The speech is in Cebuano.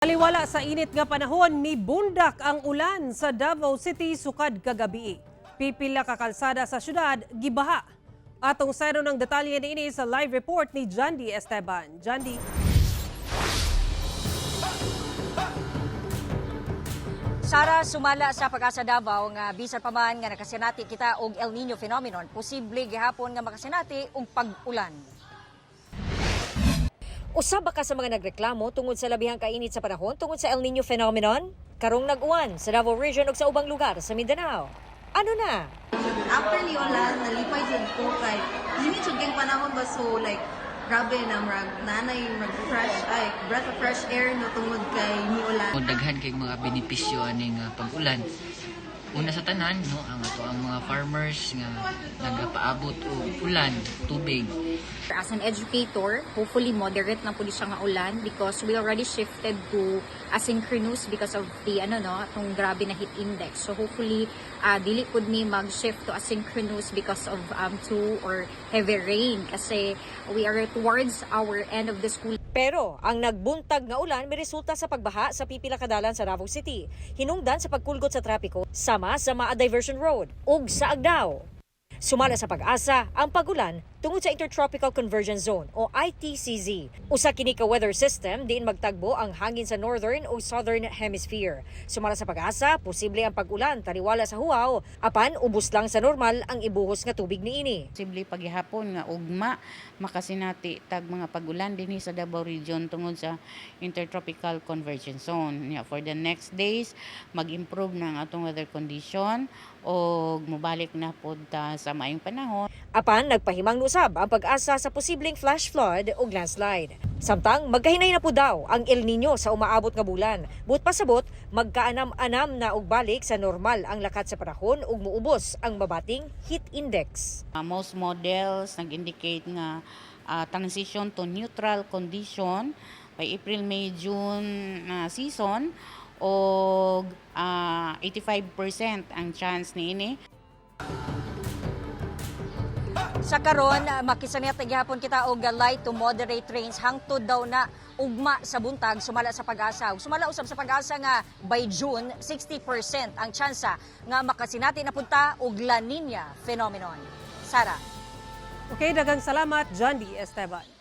Taliwala sa init nga panahon, mibundak ang ulan sa Davao City sukad kagabi. Pipila ka kalsada sa syudad gibaha. Atong sayran ang detalye niini sa live report ni Jandy Esteban. Jandy. Sara, sumala sa Pag-asa Davao nga bisan pa man nga nakasinati kita og El Nino phenomenon, posible gihapon nga makasinati og pag-ulan. Usab ka sa mga nagreklamo tungod sa labihang kainit sa panahon tungod sa El Nino phenomenon? Karong nag-uwan sa Davao Region ug sa ubang lugar sa Mindanao. Ano na? After ni ulan, nalipay jud ko kay init jud kay panahon ba, so like grabe na, murag nanay murag fresh, ay, breath of fresh air no, tungod kay ni ulan. Daghan kay mga benepisyo aning pag-ulan. Una sa tanan, no, ang ato ang mga farmers nga nagapaabot og ulan, tubig. As an educator, hopefully moderate na po siya nga ulan because we already shifted to asynchronous because of the ano no, atong grabe na heat index. So hopefully dili pud ni mag-shift to asynchronous because of too or heavy rain kasi we are towards our end of the school. Pero ang nagbuntag nga ulan miresulta sa pagbaha sa pipila ka dalan sa Davao City. Hinungdan sa pagkulgot sa trapiko sama sa Maa Diversion Road ug sa Agdao. Sumala sa Pag-asa, ang pagulan tungod sa Intertropical Convergence Zone o ITCZ. Usa kini ka weather system diin magtagbo ang hangin sa northern o southern hemisphere. Sumala sa Pag-asa, posible ang pag-ulan taliwala sa huwaw, apan ubos lang sa normal ang ibuhos nga tubig niini. Posible paghihapon nga ugma makasinati tag mga pagulan dinhi sa Davao Region tungod sa Intertropical Convergence Zone. Nya, for the next days, mag-improve na ang atong weather condition o mobalik na pod ta sa maayong panahon. Apan nagpahimangno usab ang Pag-asa sa posibleng flash flood o landslide. Samtang magkahinay na po daw ang El Nino sa umaabot nga bulan. Buot pasabot, magkaanam-anam na og balik sa normal ang lakat sa panahon ug muubos ang mabating heat index. Most models nag-indicate nga transition to neutral condition by April, May, June season og 85% ang chance niini. Sa karon, makisaniat na gihapon kita og light to moderate rains hangtod daw na ugma sa buntag sumala sa Pag-asa. Ug sumala usab sa Pag-asa nga by June, 60% ang tsansa nga makasinati na punta og La Nina phenomenon. Sara. Okay, daghang salamat, Jandy Esteban.